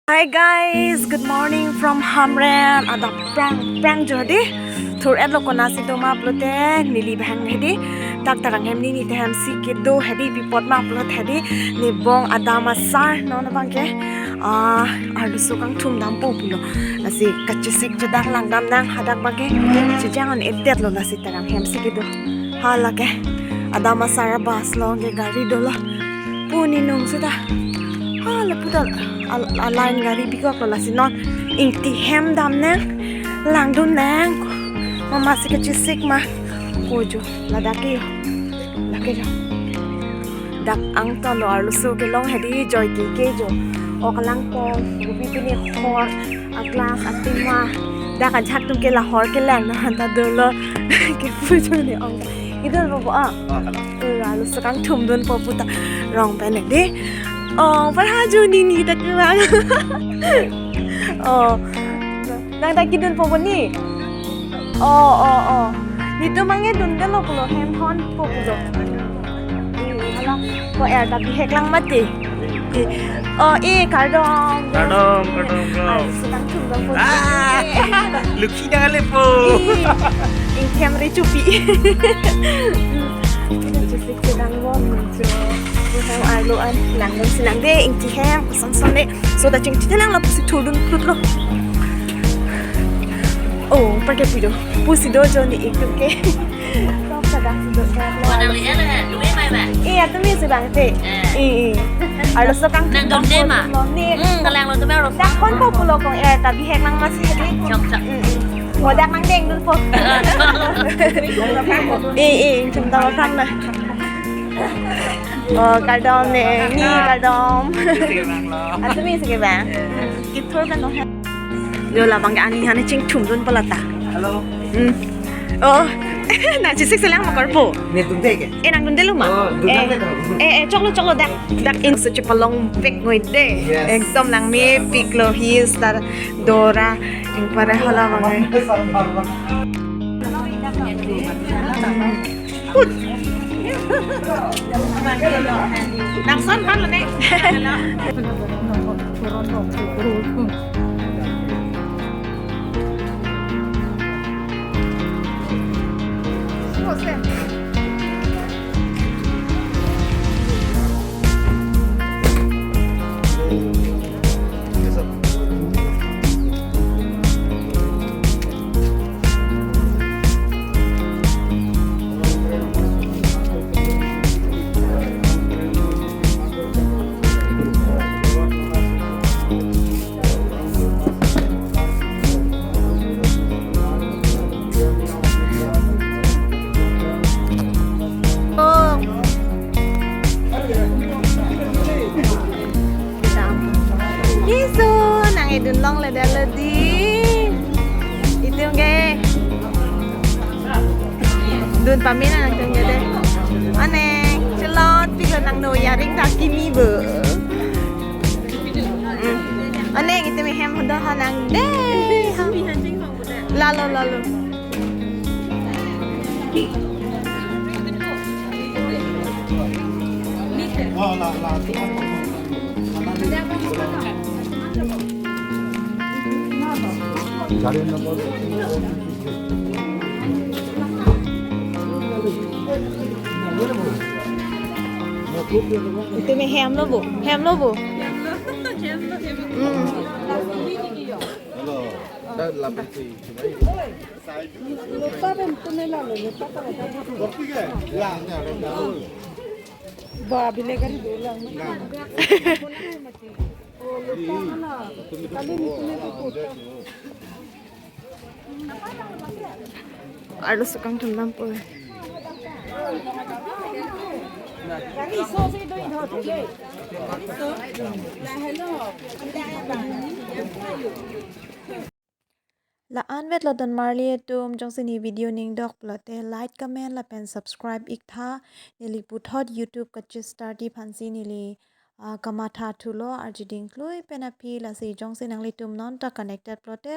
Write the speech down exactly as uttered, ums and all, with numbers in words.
Hi guys, good morning from Hamren. Adap prang prang jo hedi. Thur-et lo konatsi doma pulote neli bang hedi. Dak Taranghem neli te hemsi kedo hedi, pi apot ma pulote hedi. Nebong adam asar non abangke. Ah, arloso kangthum dampo pulo. Lasi kachesik jo dak langdam nang, hadak abangke. Chejang un-edet lo lasi Taranghem si kedo. Hala ke. Adam asar abas lo ke gari dolo. Pu ni nung seta. Hala puta al-, a-line gari bikok lo lasi non. Ingti hem dam nang. Langdun nang. Mama si kachesik ma. Ko jo. Ladak ke jo. Ladak ke jo. Dak angton lo arloso kelong hedi joy ke ke jo. Ok langpong. Gupi pini hor. A-glass, atima. Dak ajak atum ke la hor kelang na hanta dolo. Kepu jo ni ong. Idol bobo ah. Eh, arloso kangthum dunpo puta rong pen hedi. Oh, parha jo ni ni dak kelang. Oh. Nang dak kedunpo bo ni. Oh, oh, oh. Netum abangke dundelo pulo, hem honpo pulo. Eh, hala ko er ta bihek lang mati. Eh, oh, eh, kardom. Kardom, kardom, kardom. Arloso kangthum dampo. Ah, lukhi dak lepo. Eh, ingti hem re chupi. Chesik sedang bom jo. Hem arlo an langdam sinang de, ingti hem koson son de. So ta chingthi lang lapusi thurdun krut lo. Oh, parke pu jo. Pusi do jo ni ingti ke. Top sadak si do kat lo. Mana lihat lah, lu main main. Eh, atum ni sedang te. Eh. Eh, eh. Arloso kangthum dampo pulo ni. Hmm, kelang lo tu baru. Dak honpo pulo kong er ta bihek lang masi hedi. Chok, chok. Hmm, hmm. Mo dak nangdengdunpo. Eh, eh, chum ta aphrang na. Oh, kardom ne, ni kardom. Atum ni si ke bang. Kithur kan no. Jo labang ke ani hani chingthum dunpo lata. Hello. Hmm. Oh. Nang chesik selang ma korpo. Netum te ke? Eh, nang dundelo ma? Oh, dundang eh, te to. Eh, eh, choklo, choklo dak. Dak in se chepalong pik ngoi de. Yes. Ekdom langmepik lo hi star dora. Ingpare hala abang. Put. Nang son pan lo ne. Isu, nang edun longle dalo di. Itum ke. Dun pame nangtum ke de. Aneng, chelot pik lo nang no yaring ta kimi bo. Hmm. Aneng, itum hem hodo ha nang de. Lalo, lalo. Itum hem lo bo, hem lo bo. Hmm. Arloso kangthum dampo. La-an vetlo don marli atum, jongsi ne video ning dok pulote like, comment lapen subscribe ik tha. Neli puthot YouTube kachestarji aphansi neli, ah, kamatha thulo, arjiding klui pen aphi. Lasi jongsi nanglitum non ta connected pulote